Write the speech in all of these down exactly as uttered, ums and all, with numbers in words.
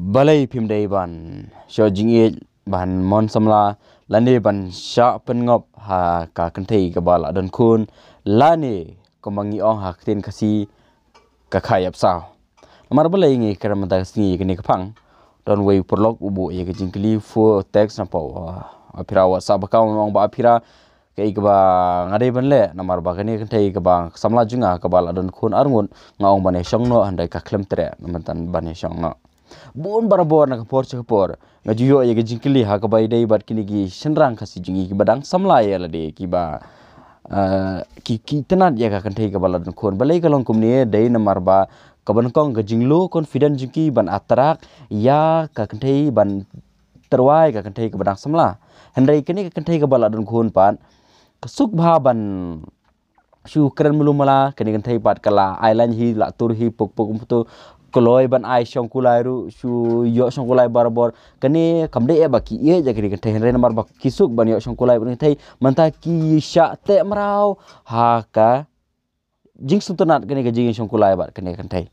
Balei phim dei ban shah jingïeit ban mon samla lane ban shah pynngop ha ka kynthei kaba la don khun lane kumba ngi ong ha ktien Khasi ka kha ïap saw. Namar balei ngi kren mynta ka sngi kane ka phang? Don wei u paralok u buh ïa ka jingkylli through text na poh, uh, aphira WhatsApp account, ong ba aphira kaei kaba nga dei ban leh namar ba kane ka kynthei kaba samla jong nga kaba la don khun arngut, nga ong ban ïa shong noh hynrei ka khlem treh namar ban ïa shong noh. Bun barabor na ka por sha ka por nga ju ïoh ïa ka jingkylli ha kaba ïadei bad kine ki shynrang Khasi jong ngi kiba dang samla ïa lade kiba, uh, ki, ki itynnad ïa ka kynthei kaba la don khun. Balei ka long kumne? Dei namar ba kaba nyngkong ka jinglow confidence jong ki ban attract ïa ka kynthei, ban tyrwa ïa ka kynthei kaba dang samla. Hynrei kane ka kynthei kaba la don khun pat ka suk bha ban shu kren malu mala, kane ka kynthei pat ka la ai line hi, la tur hi, puk puk puk, kloi ban ai shongkulai ruh, shu ïoh shongkulai barabor. Kane kam dei eh ba ki ïeit ïa kane ka kynthei, hynrei namar ba ki suk ban ïoh shongkulai bad kane ka kynthei, mynta ki shah teh mraw ha ka jingsngewtynnad kane ka jingïashongkulai bad kane ka kynthei.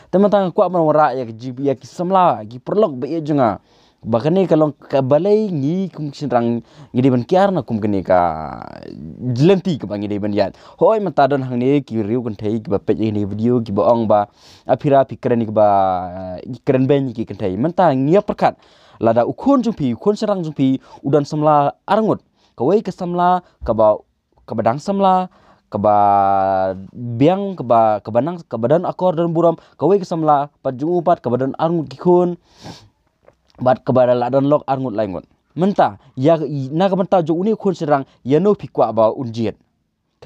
Te mynta nga kwah ban wanrah ïa ki, ïa ki samla, ki paralok ba ïeit jong nga, ba kane ka long ka balei ngi kum ki shynrang ngi dei ban kiar na kum kane ka lynti kaba ngi dei ban ïaid. Hooid, mynta don hangne ki riew kynthei kiba peit ïa kane ka video kiba ong ba aphira phi kren ïa kaba, ki kren beiñ ïa ki kynthei. Mynta ngi ïa pyrkhat, lada u khun jong phi, u khun shynrang jong phi u don samla arngut, kawei ka samla kaba kaba dang samla, kaba biang, kaba, kaba nang, kaba don akor don burom, kawei ka samla pat jong u pat kaba don arngut ki khun bad kaba la don lok arngut laingut. Mynta ïa, na ka bynta jong une u khun shynrang, ïa no phi kwah ba un jied?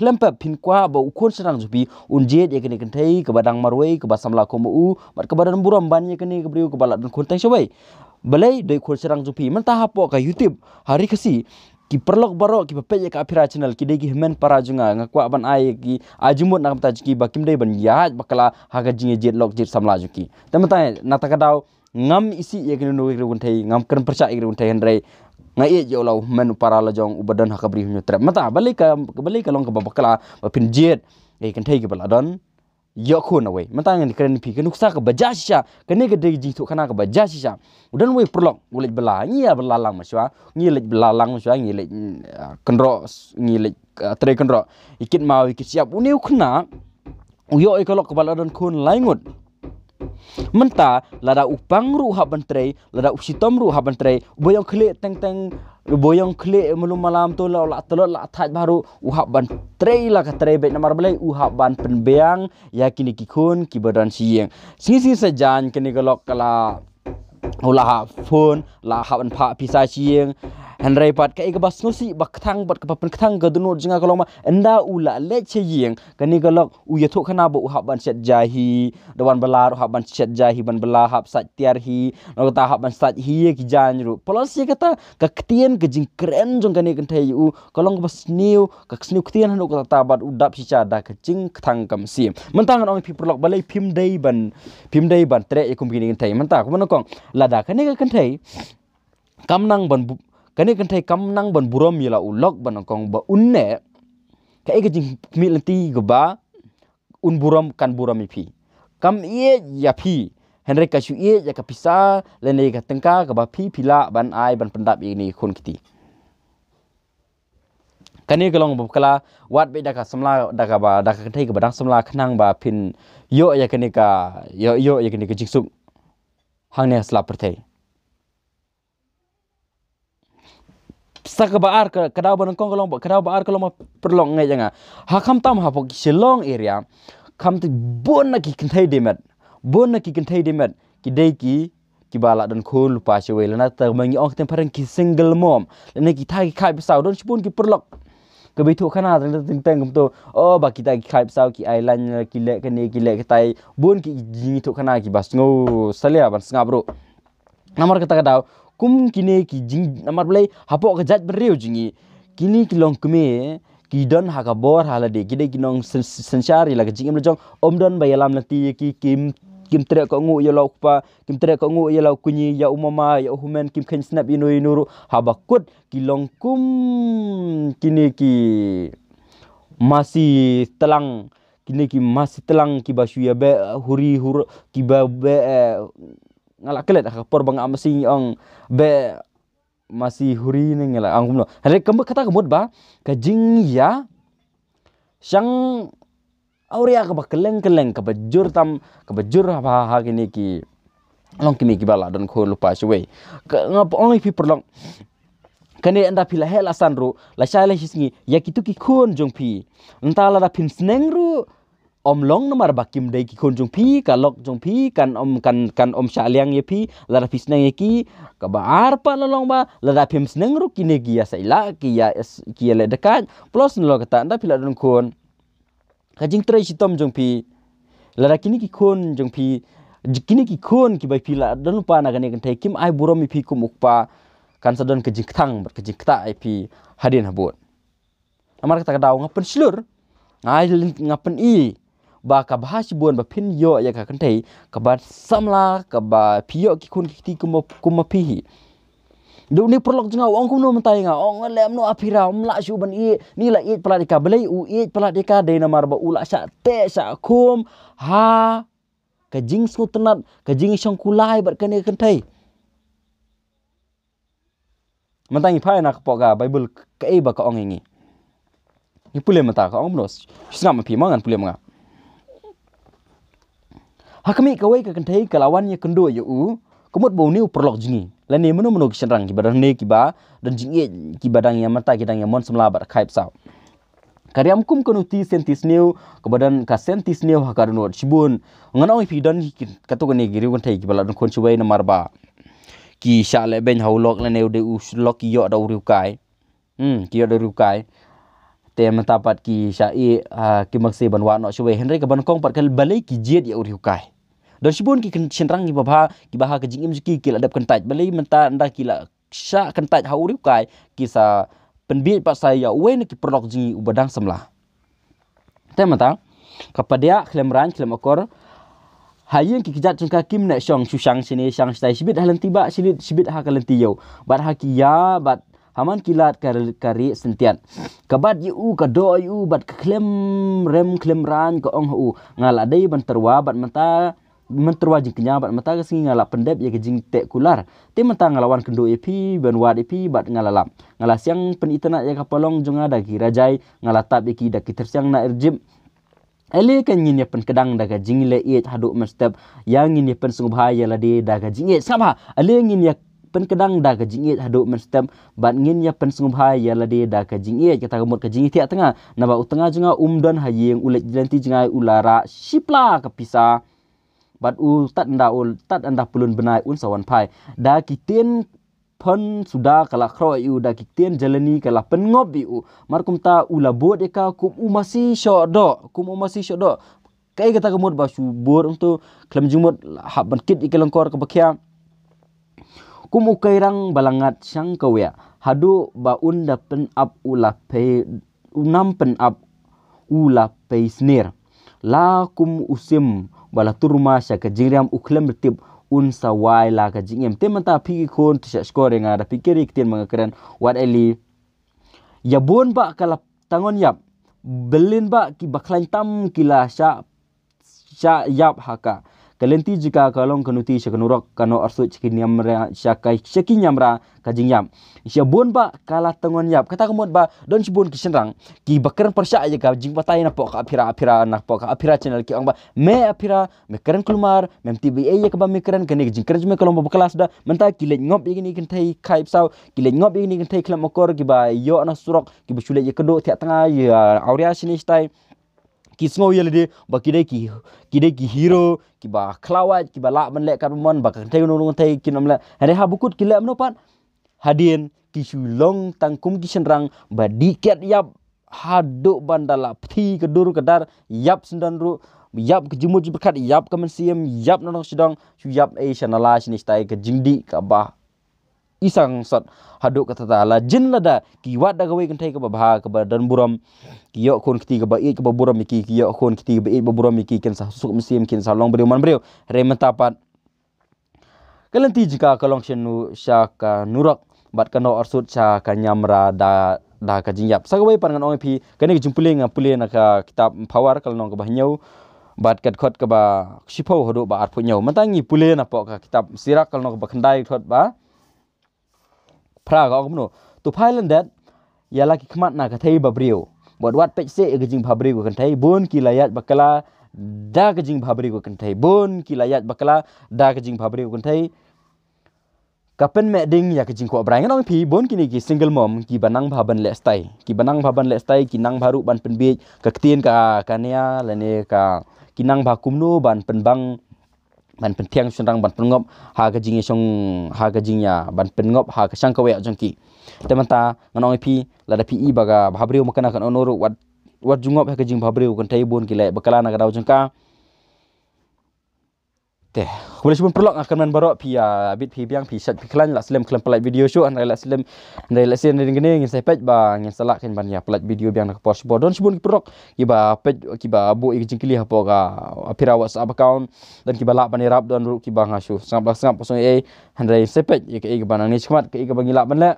Khlem pep phin kwah ba u khun shynrang jong phi un jied ïa kane ka kynthei kaba dang marwei, kaba samla kum u bad kaba don burom ban ïa kane ka briew kaba la don khun tang shawei. Balei? Dei u khun shynrang jong phi. Mynta hapoh ka YouTube ha ri Khasi, ki paralok baroh kiba peit ïa ka Aphira channel ki dei ki hynmen para jong nga, nga kwah ban ai ki, ai jingmut na ka bynta jong ki ba kim dei ban ïaid bakla ha ka jingïajied lok jied samla jong ki. Te mynta na kata ka daw ngam isih ïa kino kino ki riew kynthei, ngam kren pyrshah ïa ki riew kynthei, hynrei nga ïeit ïa u la u hynmen u para la jong uba don ha ka Bri Hynñiewtrep. Mynta balei ka, balei ka long kaba bakla ba phin jied ïa ki kynthei kiba la don ïoh khun awei. Mynta ngan kren phi ka nuksa kaba jia shisha. Kane ka dei ka jingïathuhkhana kaba jia shisha. U don wei u paralok u leit bylla, ngi ïa bylla lang mynshuwa, ngi leit bylla lang mynshuwa, ngi leit, mm, ah, kynroh, ngi leit, ah, trei kynroh ïa ki kit maw ïa ki kit shyiap. Une u khynnah u ïoh ïa ka lok kaba la don khun laingut. Mynta lada u pang ruh u hap ban trei, lada u shitom ruh u hap ban trei, uba ïong khlieh teng teng, uba ïong khlieh malu malam, to la, la tlot la thait bha ruh u hap ban trei, la ka trei beit. Namar balei? U hap ban pynbiang ïa kine ki khun kiba don sha ïing. Sngi sngi sajan kane ka lok ka la, u la hap phone, la hap ban phah pisa sha ïing. Hynrei pat kaei kaba sngewsih ba kthang bad kaba pynkthang ka dohnud jong nga ka long ba ynda u la leit sha ïing, kane ka lok u ïathuhkhana ba u hap ban shet ja hi, da wan bylla ruh hap ban shet ja hi, ban bylla hap sait tiar hi, na kata hap ban sait hi ïa ki jaiñ ruh. Plus ïa kata ka ktien, ka jingkren jong kane ka kynthei ïa u ka long kaba sniew, ka sniew ktien haduh katta bad u dap shisha da ka jingkthang ka mynsiem. Mynta ngan ong ïa phi paralok, balei phim dei ban, phim dei ban treh ïa kum kine ki kynthei? Mynta kumba nyngkong, lada kane ka kynthei kam nang ban bu-, kane ka kynthei kam nang ban burom ïa la u lok ba nyngkong ba un neh, kaei ka jingkhmih lynti kaba un burom, kan burom ïa phi? Kam ïeit ïa phi, hynrei ka shu ïeit ïa ka pisa lane ka tyngka kaba phi phi lah ban ai ban pyndap ïa kine ki khun kti. Kane ka long ba bakla, wat beit da ka samla, da kaba, da ka kynthei kaba dang samla khnang ba phin ïoh ïa kane ka, ïoh, ïoh ïa kane ka jingsuk hangne ha sla pyrthei. Sa kaba ar ka, ka daw ba nyngkong ka long ba, ka daw ba ar ka long ba paralok, ngeit ïa nga, ha khamtam hapoh ki Shillong area, khamtam bun na ki kynthei dei met, bun na ki kynthei dei met ki dei ki, kiba la don khun lypa shawei, lane kata ba ngi ong ha ktien phareng ki single mom, lane kita ki khaid bsaw. Don shibun ki paralok kiba ïathuhkhana teng teng teng kumto, oh, ba kita ki khaid bsaw, ki ai line, ki leh kane, ki leh katai. Bun ki jingïathuhkhana kiba sngew salia ban sngap ruh. Namar kata ka daw, kum kine ki jing, namar balei, hapoh ka jaitbynriew jong ngi, kine ki longkmie ki don ha ka bor ha lade, ki dei ki nongsyn-, synshar ïa la ka jingim la jong, ym don ba ïalam lynti ïa ki, kim, kim treh kohnguh ïa la u kpa, kim treh kohnguh ïa la u kñi, ïa u mama, ïa u hynmen, kim kheiñ snep ïa no ïa no ruh. Haba kut ki long kum kine ki masi tlang, kine ki masi tlang kiba shu ïa beh huri hur, kiba beh, eh, nga la klet ha ka por ba nga ap masi ngi ong be masi huri ne nga la ong kumno. Hynrei kaba kata ka mut ba ka jingïa shang awria kaba kylleng kylleng kaba jur tam kaba jur ha ha kine ki long kine kiba la don khun lypa shawei. Ka nga ong ïa phi paralok. Kane ynda phi la heh la san ruh la shai la shisngi ïa kitu ki khun jong phi. Nta lada phin sneng ruh ym long namar ba kim dei ki khun jong phi, ka lok jong phi kan ym kan kan ym shah liang ïa phi lada phi sneng ïa ki. Kaba ar pat la long ba lada phim sneng ruh kine ki ïa sa ïa la ki ïa ki ïa leh dakaid plus na lo kata ynda phi la don khun. Ka jingtrei shitom jong phi lada kine ki khun jong phi kine ki khun kiba phi la don lypa na kane ka kynthei kim ai burom ïa phi kum u kpa kan sa don ka jingkthang bad ka jingktah ïa phi hadien habud. Namar kata ka daw nga pynshlur nga nga pyni ba ka bha shibun ba phin ïoh ïa ka kynthei kaba samla kaba phi ïoh ki khun ki kti kum kum ma phi hi. Dei une paralok jong nga u ong kumno mynta ïa nga, ong lem no aphira um lah shuh ban ïeit, ni la ïeit palat ïa ka, balei u ïeit palat ïa ka dei namar ba u la shah teh shah khum ha ka jingsngewtynnat ka jingshongkulai bad kane ka kynthei. Mynta ngi phai na ka pok ka Bible kaei ba ka ong ïa ngi. Ngi pule mynta ka ong mnos. Sngap ma phi ma ngan pule ma nga. Ha ka mih kawei ka kynthei ka la wan ïa kynduh ïa u. Ka mut ba une u paralok jong ngi lane mano mano ki shynrang kiba don ne kiba don jingïeit kiba dang ïa mynta ki dang ïa mon samla bad khaip saw. Ka riam kum ka nuti senti sniew kaba don ka senti sniew ha ka dohnud shibun. Ngan ong ïa phi don hi ki- katu kane ki riew kynthei kiba la don khun shawei namar ba ki shah leh beiñ ha u lok lane u dei u lok ki ïoh da u riewkai. Hmm, ki ïoh da u riewkai. Te mynta pat ki shah ïeh ha ki maksi ban wad noh shawei hynrei kaba nyngkong pat ka balei ki jied ïa u riewkai. Don shibun ki kyn- shynrang kiba bha kiba ha ka jingim jong ki ki la dep kyntait balei mynta ynda ki la shah kyntait ha u riewkai ki sa pynbieit pat sa ïa uwei na ki paralok jong ngi uba dang samla. Te mynta ka padiah khlem rang khlem akor ha ïing ki kjat jong ka kim neh shong shu shang shane shang shatai shibit ha lynti bah shibit shibit ha ka lynti ïew bad ha ki ïa bad ha man ki lad ka ka rieh syntiat. Ka bat ïa u ka doh ïa u bad ka khlem rem khlem rang ka ong ha u nga la dei ban tyrwa bad mynta ban tyrwa jingkñia bad mynta ka sngi nga la pyndep ïa ka jingteh kular. Te mynta nga la wan kynduh ïa phi ban wad ïa phi bad nga la lap. Nga la siang pynitynnad ïa ka palong jong nga da ki rajai, nga la tap ïa ki da ki tyrsiang na Irjip. Ale kan ngin ïa pynkdang da ka jingleh ïeit haduh mynstep, ïa ngin ïa pynsngewbha ïa lade da ka jingïeit. Sngap ha, ale ngin ïa pynkdang da ka jingïeit haduh mynstep bad ngin ïa pynsngewbha ïa lade da ka jingïeit. Kata ka mut ka jingïeit tnga naba u tnga jong nga um don ha ïing u leit lynti jngai u la rah shipla ka pisa. Bad u tat ynda u tat ynda pylun bnai un sa wan phai. Da ki ktien phon suda ka la khroh ïa u da ki ktien jalani ka la pynngop ïa u. Mar kumta u la bud ïa ka kum u masi shoh doh kum u masi shoh doh. Kaei kata ka mut ba shu bud ong tu khlem jingmut hap ban kit ïa ka lyngkor kaba khia. Kum u kairang ba la ngat shang ka wiah haduh ba un da pynap u la pei u nam pynap u la pei sner. La kum u sim ba la turma sha ka jingriam u khlem rtip un sa wai la ka jingim. Te mynta phi ki khun te sha skor ïa nga da phi kiri ktien ba nga kren wat eli. Ïa bun ba ka la tangon ïap. Belin ba ki ba khlaiñ tam ki la sha sha ïap ha ka. Ka lynti jong ka ka long ka nuti sha ka nurok ka noh arsut sha ki niam ra sha ka sha ki niam ra ka jingïap. Sha bun ba ka la tangon ïap kata ka mut ba don shibun ki shynrang ki ba kren pyrshah ïa ka jingbatai na pok ka Aphira Aphira na pok ka Aphira channel ki ong ba me Aphira me kren kulmar mem tip ei ïa kaba me kren kane ka jingkren jong me ka long ba bakla suda mynta ki leit ngop ïa kine ki kynthei khaip saw ki leit ngop ïa kine ki kynthei khlem akor ki ba ïoh na surok ki ba shu leit ïa kynduh thiah tnga ïa awria shini shtai. Ki sngew ïa lade ba ki dei ki ki dei ki hero ki ba khlawait ki ba lah ban leh kat ba mon ba ka kynthei nong kynthei kin ym leh hynrei ha ba kut ki leh mano pat. Hadien ki shu long tang kum ki shynrang ba dih kiad ïap haduh ban da la pthi ka dur ka dar ïap syndon ruh ïap ka jingmut jingpyrkhat ïap ka mynsiem ïap na nong sdang shu ïap ei sha na la shini shtai ka jingdih ka ba isang sot haduh kata ta la jin lada ki wad da kawei kynthei kaba bha kaba don burom ki ïoh khun kti kaba ïeit kaba burom ïa ki ki ïoh khun kti kaba ïeit ba burom ïa ki kin sa suk mynsiem kin sa long briew man briew. Hynrei mynta pat ka lynti jong ka ka long sha nu sha ka nurok bad ka noh arsut sha ka niamra da da ka jingïap. Sa kawei pat ngan ong ïa phi kane ka jingpule nga pule na ka kitab Power ka lynnong kaba hynñiew Bad ka dkhot kaba shiphew haduh ba arphew hynñiew. Mynta ngi pule na pok ka kitab Sirah ka lynnong kaba khyndai dkhot ba phra ka ong kumno. To phai lyndet ïa la ki khmat na ka thei ba briew. Bad wat peit seh ïa ka jingbhabriew ka kynthei, bun ki la ïaid bakla da ka jingbhabriew ka kynthei. Bun ki la ïaid bakla da ka jingbhabriew ka kynthei. Ka pynmeh ding ïa ka jingkwah brai. Ngan ong phi bun kine ki single mom kiba nang bha ban leh stai. Kiba nang bha ban leh stai, ki nang bha ruh ban pynbiej ka ktien ka kane lane ka, ki nang bha kumno ban pynbang, ban pynthiang shynrang, ban pynngop ha ka jingïashong, ha ka jingïa, ban pynngop ha ka shang ka wei jong ki. Te mynta ngan ong ïa phi, lada phi i ba ka bhabriew ma kane kan ono ruh, wat, wat ju ngop ha ka jingbhabriew ka kynthei, bun ki leh bakla na ka daw jong ka. Te khublei shibun paralok, nga kyrmen baroh phi ïa bit phi biang, phi shait phi khlaiñ, la slem khlem pynlait video shuh, hynrei la slem, hynrei la slem ring kane ngin sa peit ba ngin sa lah keiñ ban ïa pynlait video biang na ka por shibun. Don shibun ki paralok kiba peit, kiba buh ïa ka jingkylli hapoh ka Aphira WhatsApp account. Don kiba lah ban ïarap, don ruh kiba nga shu sngap la sngap, sngap ei ei. Hynrei sa peit ïa kaei kaba nangne shakhmat, kaei kaba ngi lah ban leh.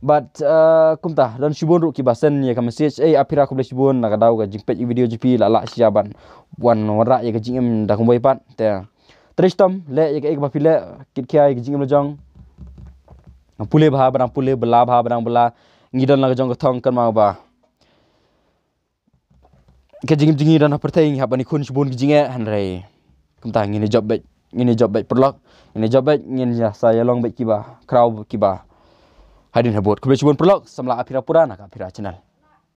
Bad, eh, kumta don shibun ruh kiba send ïa ka message, "Ei Aphira, khublei shibun na ka daw ka jingpeit ïa video jong phi, la lah shisha ban wan wanrah ïa ka jingim da kumwei pat." Te trei shitom leh ïa kaei kaba phi leh, kit khia ïa ka jingim la jong. Pule bha ba dang pule, bylla bha ba dang bylla. Ngi don la ka jong ka thong, kynmaw ba ka jingim jong ngi don ha pyrthei, ngi hap ban ïakhun shibun ki jingeh, hynrei kumta ngin ïa jop beit, ngin ïa jop beit paralok, ngin ïa jop beit, ngin ïa sa ïalong beit kiba khraw, kiba hadien habud. Khublei shibun paralok, samla Aphira pura na ka Aphira channel.